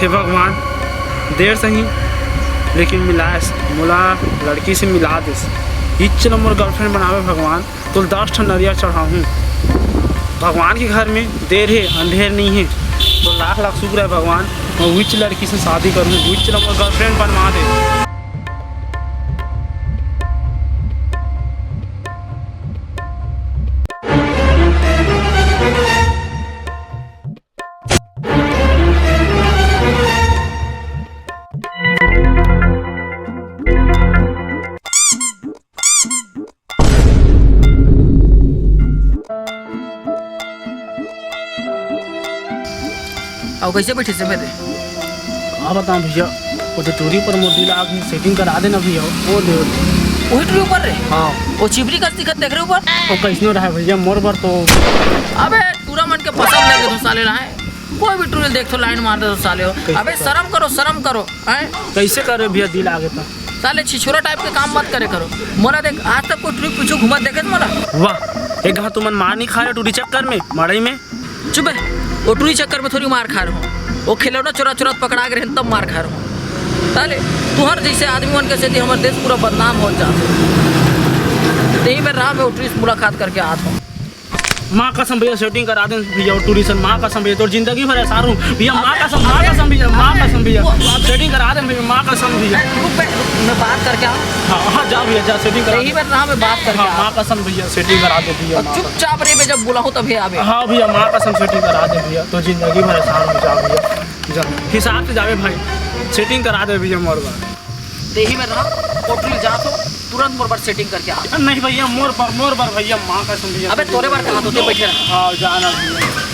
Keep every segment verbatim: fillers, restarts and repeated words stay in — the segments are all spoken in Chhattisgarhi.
हे भगवान, देर सही लेकिन मिलायस, मोला लड़की से मिला देस। इच ल मोर girlfriend बनावे भगवान, तोला दस ठन नरियर चढ़ाहूँ। भगवान के घर में देर हे, अंधेर नहीं हे। तो लाख लाख शुक्र है भगवान, मैं उच लड़की से शादी करूँ, उच ल मोर girlfriend बनवा दे। अउ कइसे बइठे से बे? का बतावं भइया, वो तो टूरी पर मोर दिल आगे, setting करा देना भइया। ओ दे, ओ दे। वही टूरी ऊपर रे? हाँ। वो चिपरी कस दिखत देख रहे ऊपर? वो कइसनो रहे भइया, मोर बर तो। अबे, टूरा मन के पसंद लगे तो साले रहे। कोई भी टूरी देख तो line मार दे तो साले हो। कइसे अबे, कर? शर्म करो, शर्म करो, हैं? कइसे करे भइया, दिल आगे तो? साले छिछोरा type के काम मत करे करो। मोला देख, आज तक कोई टूरी पीछू घूमत देखे मोला? वाह, एक घाव तुमन मार नहीं खा रहे टूरी चक्कर में, मड़ई में? चुप है, वो टूरी चक्कर में थोड़ी मार खा रहे हो, वो खिलौना चोरा चोरा पकड़ा के रहन तब मार खा रहे हो। साले, तुहर जइसे आदमी मन के सेती हमर देश पूरा बदनाम हो जात हे। तेही में राह में वो टूरी से मुलाकात करके आत हो। माँ कसम भइया, setting करा दे भइया, वो टूरी से, माँ कसम भइया, तोर जिंदगी भर एहसान रहूँ भइया, माँ कसम, माँ कसम भइया, माँ कसम भइया, वो, वो, setting करा दे भइया, माँ कसम भइया। रुक बे, रुक, मैं बात करके आऊँ। हाँ, हाँ, जा भइया, जा, setting करा दे। यही बात रहा, मैं बात करके हाँ, आऊँ। माँ कसम भइया, setting करा दे भइया, और माँ कसम। चुपचाप रही बे, जब बुलाऊँ तभी आबे। हाँ भइया, माँ कसम, setting करा दे भइया, तोर जिंदगी भर एहसान हो जा भइया, जा, हिसाब से जाबे भाई, setting करा दे भइया मोर बर। देही में रहा, कोठरी जात हो, तुरंत मोर बर setting करके आ। नहीं भइया, मोर बर, मोर बर भइया, माँ कसम भइया। अबे तोरे बर कहा तो ते बइठे रहा। हाँ, जाना भइया।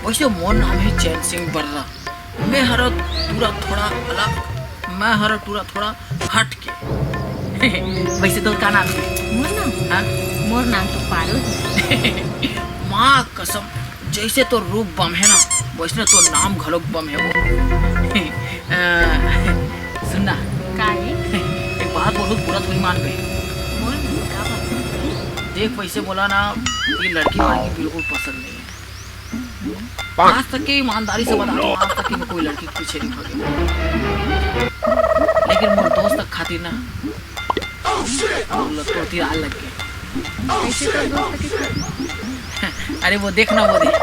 वइसे मोर नाम हे चैन सिंह बर्रा। मैं हर टूरा थोड़ा अलग, मैं हर टूरा थोड़ा हट के। वइसे तोर का नाम हे? मोर नाम? हाँ? मोर नाम तो पारो हे। माँ कसम, जइसे तोर रूप बम हे ना, वइसने तोर नाम घलोक बम हे वो। अ, सुन ना। का हे? एक बात बोलूँ, बुरा थोड़ी मानबे। बोल, का बात हे? देख, वइसे मोला ना, ये लड़की वड़की बिल्कुल पसंद नहीं हे। आज तक के ईमानदारी से बता दूं, आज तक के मैं कोई लड़की के पीछे नहीं भागे। लेकिन मोर दोस्त के खातिर ना, मोर लत्तो तीर आग लग गए। कैसे तोर दोस्त के खातिर? अरे वो देख ना, वो देख।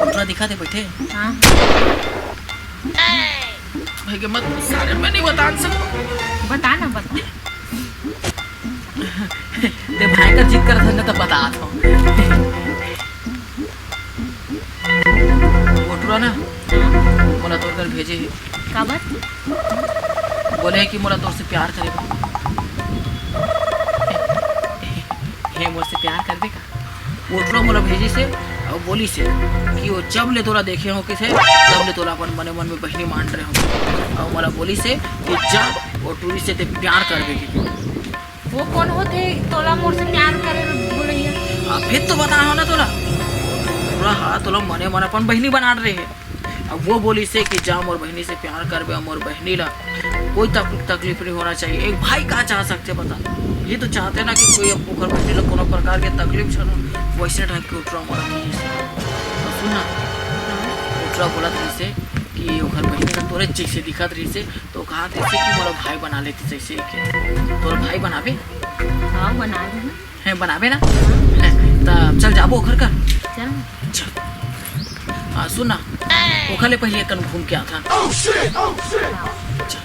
उतना दिखा दे बैठे। हाँ। भाई के मत, सारे मैं नहीं बता सकता। बता ना, बता। ते भाई कर जिद करत हन, त बतात हंव। वो टुरा ना, मोला तोर कर भेजे हे। काबर? बोले हे कि मोला तोर से प्यार करे बर। हे, मोर से प्यार करबे का? वो टुरा मोला भेजिस हे अउ बोलिस हे कि वो जब ले तोला देखे हों कइसे, तब ले तोला अपन मने मन में बहिनी मान रहे हों। अउ मोला बोलिस हे कि जा, वो टुरी से ते प्यार करबे कि। वो कोन होथे तोला मोर से प्यार करे बोलइया? अब फिर तो बताहूं ना तोला। टुरा हा तोला मने मन अपन बहिनी बना रहे हे। अब वो बोलिस हे कि जा मोर बहिनी से प्यार करबे, मोर बहिनी ला कोई तक-, तकलीफ नहीं होना चाहिए। एक भाई का चाह सकथे बता? ये तो चाहथे ना कि कोई अब ओकर बहिनी ला कोनो प्रकार के तकलीफ झन हो, वइसने ढंग के वो टुरा मोला कहिस हे। तो सुन ना, वो टुरा बोलत रहिस हे कि ओकर बहिनी ला तोरे जइसे दिखत रहिस हे, तो कहा कइसे कि मोला भाई बना लेतिस अइसे के। तोर भाई बनाबे? हाँ, बना लेहूं। हैं, बनाबे ना? हैं, त चल जाबो ओखर कर। चल। चल। आ, सुन ना, ओखर ले पहले कन घूम के आथन। चल।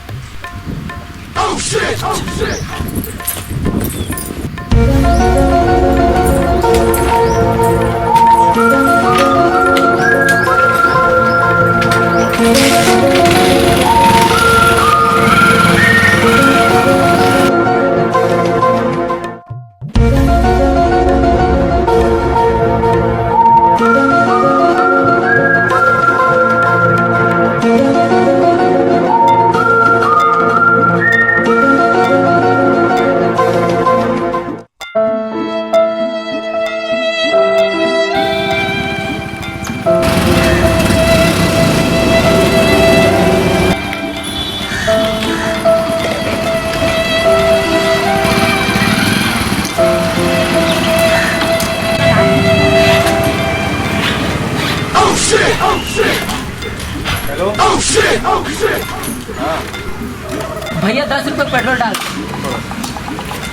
भैया, दस रुपये पेट्रोल डाल।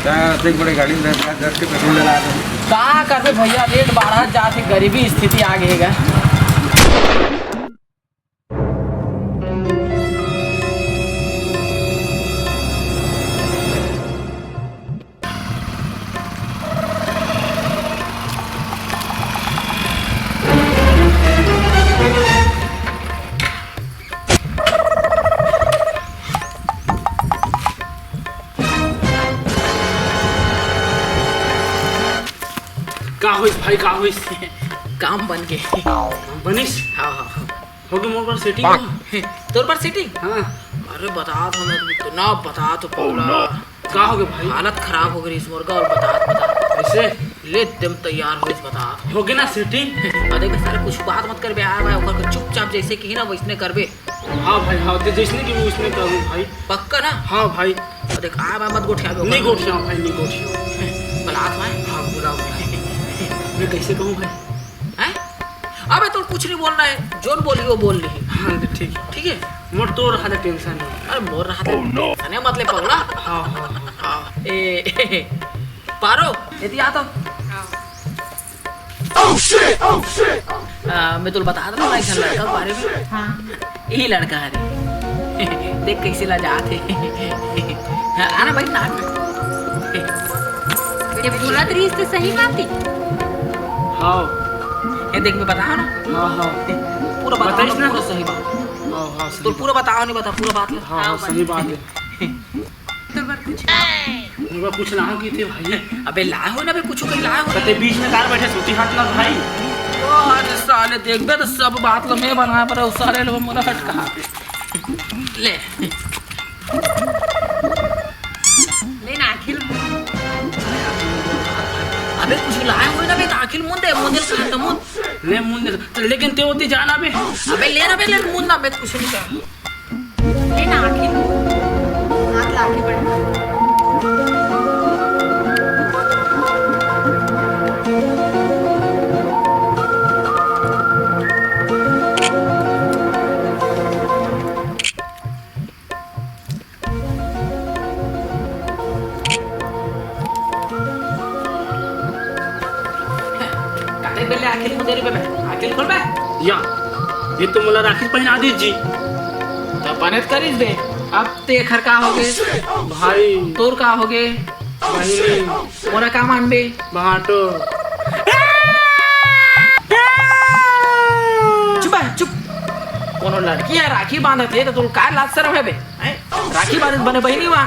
का अतेक बड़े गाड़ी में दस, दस के पेट्रोल डला दो। का करबे भैया, रेट बढ़त जात हे, गरीबी स्थिति आ गे हे गा। का होइस भाई, का होइस? काम बन गे। बनिस? हाँ, हाँ, हाँ। हो गे मोर बर सेटिंग? तोर बर सेटिंग? हाँ। अरे बता तो, मैं इतना बता तो पगला। का हो गे भाई? हालत खराब हो गे रहिस मोर गा, अउ बता, बता। कइसे? ले एकदम तैयार होइस, बता। हो गे ना सेटिंग? अरे देख साले, कुछ बात मत करबे, आय बाय ओकर के चुपचाप जइसे किही ना वइसने करबे। हाँ भाई, हाँ, ते जइसने किही वइसने करहूँ भाई। पक्का ना? हाँ भाई। अउ देख, आय बाय मत गोठियाबे ओकर। नइ गोठियाहूँ भाई, नइ गोठियाहूँ। बलात हवय? हाँ, बुलाव भाई। मैं कइसे कहूँ भाई? हैं? अबे तोर कुछ नइ बोलना हे, जोन बोलही वो बोल लिही। हाँ, ठीक हे। ठीक हे? मोर तोर रहा ले टेंशन नइ। अरे मोर रहा ले टेंशन हे, मतलब पगला। हाँ, हाँ, हाँ। हाँ, ए, ए, पारो, एती आ तो। हाँ। आ, मैं तोला बता देना एक झन लड़का के बारे में। हाँ। यही लड़का हरे। देख कइसे लजात हे। हाँ, आना भाई, ना, ना। ये बोलत रहिस त सही बात हे। हाँ। ये देख, मैं बताहूँ ना। हाँ, हाँ। पूरा बताहूँ बताइस ना, ना। पूरा सही बात। हाँ, हाँ, सही तो बात। पूरा बताहूँ, नइ बता, पूरा बात ला। हाँ, हाँ, हाँ, सही बात हे। तोर बर कुछ मोर बर कुछ लाहूँ कहिथे भाई। अबे लाहूँ ना बे, कुछ कहीं लाहूँ। कते बीच में कार बैठे सूती हाथ ना भाई। ओ, अरे साले, देखबे त सब बात ला मैं बनाय बर, साले लोग मोला हटका। ले। ले ना, आँखी ल-, अबे कुछ लाहूँ ना बे, त आँखी ल मूंद दे, मूंद दे, कहा त मूंद। ले मूंद दे, लेकिन ते ओती जाना बे। अबे ले ना बे, ले मूंद ना बे, कुछ नइ कर। ले ना आँखी ल। हाथ ला आगे बढ़। काहे बेले आँखी ल मुंदे रहिबे बे? आँखी ल खोल बे। या, ये तो मोला राखी पहिना दीस जी। त बने त करिस बे। अब तेखर का होगे? भाई। तोर का होगे? बहिनी। मोला का मानबे? भांटो। चुप बे, चुप। कोनो लड़की ह राखी बांधत हे त तोला का लाज शरम हे बे? हैं? राखी बांधत बने बहिनी वा।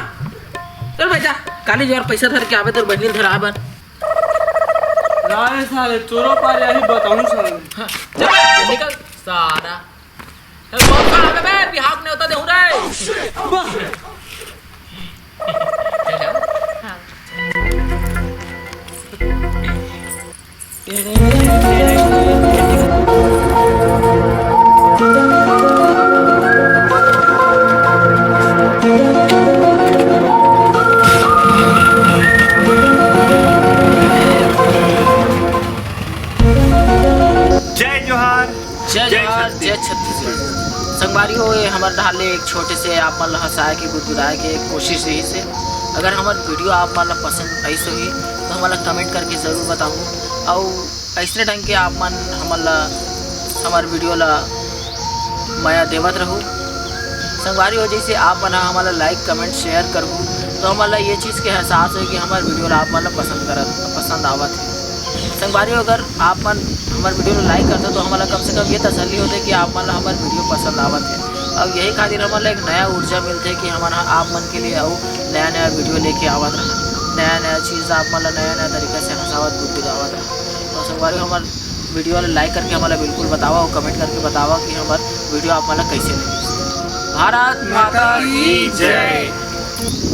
चल बे जा, काली जो यार पैसा धर के आबे तोर बहिनी ल धराए बर। ना रे साले, तोरो पार यही बताऊं साले। हाँ, चल, निकल सारा। चल, बहुत सारा बे, बिहाव के नेवता देहूं रे। हाँ। जय जोहार। जय जय जोहार, छत्तीसगढ़। जय छत्तीसगढ़। संगवारी हो, ये हमर डहार ले एक छोटे से आप मन ल हंसाए के, गुदगुदाए के कोशिश रहिस हे। अगर हमर video आप मन ल पसंद आइस होही, तो हमन ल comment करके जरूर बताहू। अउ अइसने ढंग के आप मन हमन ल, हमर video ल मया देवत रहू। संगवारी हो, जइसे आप मन ह हमन ल like, comment, share करहू, तो हमन ल ये चीज़ के एहसास होही कि हमर video ल आप मन ल पसंद करत, पसंद आवत हे। संगवारी हो, अगर आप मन हमर video ल like करथव, तो हमन ल कम से कम ये तसल्ली होथे कि आप मन ल हमर video पसंद आवत हे। अउ यही खातिर हमन ल एक नया ऊर्जा मिलथे कि हमन ह आप मन के लिए अउ नया-नया video लेके आवत रहन, नया-नया चीज़ आप मन ल नया-नया तरीका से हंसावत, गुदगुदावत रहन। तो संगवारी हो, हमर video ल like करके हमन ल बिल्कुल बतावा अउ comment करके बतावा कि हमर video आप मन ल कइसे लगिस। भारत माता की जय।